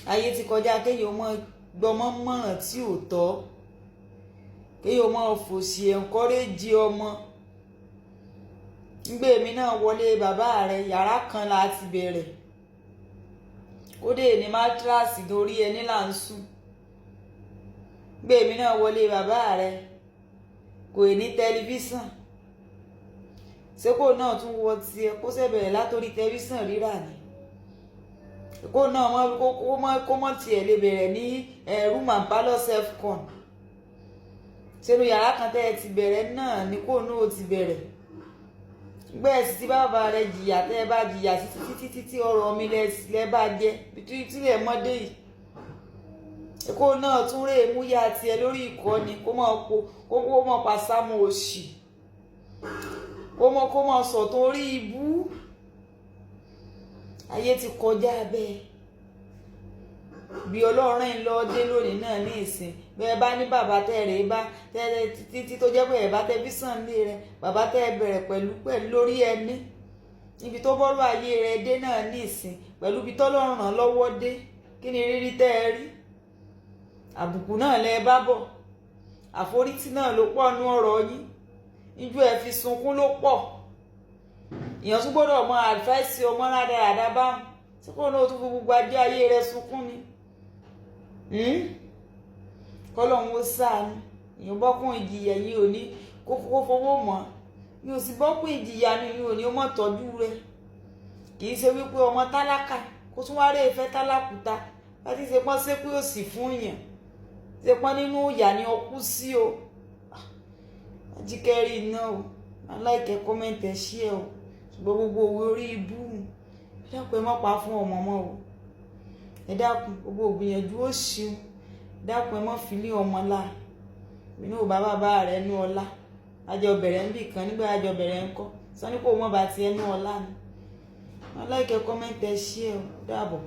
Ayé ti kọjá kéèyàn mọ gbọmọ mọ̀ràn tí ò tọ́, kéèyàn mọ fòṣì encourage ọmọ. Ngbé mi náà wọlé bàbá rẹ, yàrá kan la ti bẹ̀rẹ̀, kódé ní mattress lórí ẹni là ń sùn. Ngbé mi náà wọlé bàbá rẹ, kò ní tẹlifíṣàn. Ṣé kò náà tún wọ tiẹ̀ kó ṣe bẹ̀rẹ̀ látòrí tẹlifíṣàn rírà ni? Kó náà mọ kó mọ tiẹ̀ lè bẹ̀rẹ̀ ní room and parlour self con sínú yàrá kan tẹ́ ẹ ti bẹ̀rẹ̀ náà ni kó náà ti bẹ̀rẹ̀. Gbẹ́ sì ti bá bàbá rẹ jìyà, tẹ́ ẹ bá jìyà títí títí títí, ọrọ̀ mi lẹ bá jẹ tílẹ̀ mọ́dé yìí. Kó náà tún rè mú yá tiẹ̀ lórí ìkọ́ni, kó mọ̀ kó mọ̀ pàṣámù òṣì, kó mọ̀ sọ̀tún orí ibú. Ayé ti kọjá bẹ́ẹ̀. Bí Ọlọ́run ń lọ dé lónìí náà ní ìsìn, bẹ́ẹ̀ bá ní bàbá tẹ́ rẹ̀ bá tẹ́ títí tó jẹ́ pé ẹ̀ bá tẹlifíṣàn lé rẹ̀, bàbá tẹ́ bẹ̀rẹ̀ pẹ̀lú pẹ̀lú lórí ẹni, níbi tó bọ́rọ̀ ayé rẹ̀ dé náà ní ìsìn, pẹ̀lú ibi tọ́lọ́run ràn lọ́wọ́ dé, kí ni rírí tẹ́ ẹ rí? Àbùkù náà lẹ bá bọ̀, àforítì náà ló pọ̀ nú ọ̀rọ̀ yín, ijú ẹ fi sunkún ló pọ̀. Èèyàn tún gbọ́dọ̀ mọ advice ọmọ rádaràda báwọn tí kò náà tún fi gbogbo ajé ayé rẹ̀ sunkún ni. Kọ́lọ́hún ó ṣàánú. Èèyàn bọ́kùn ìjìyà yìí ò ní kó fowó mọ́, yóò sì bọ́kùn ìjìyà ni yóò ní ó mọ̀ tọ́jú rẹ̀. Kì í ṣe wípé ọmọ tálákà kó tún wá rí ìfẹ́ tálákùúta láti ṣe pọ́n ṣépè òsì fún yàn, ṣe pọ́n nínú ìyà ni ọkú sí o. Ajíkẹ́rì iná o, like, comment, ẹ share o. Ṣùgbọ́n gbogbo òwe orí ibú, ẹ dákun, ẹ má pa fún ọmọ mọ́ o. Ẹ dákun, gbogbo ògbìyànjú ó ṣeun. Ẹ dákun, ẹ má fi lé ọmọ la inú ò bá bàbá rẹ nú ọlá. Àjọ bẹ̀rẹ̀ ń bì kan nígbà àjọ bẹ̀rẹ̀ ń kọ́ sani kò mọ̀ bá tiẹ̀ nú ọlá ni. Like, comment, ẹ share o. Dàbọ̀.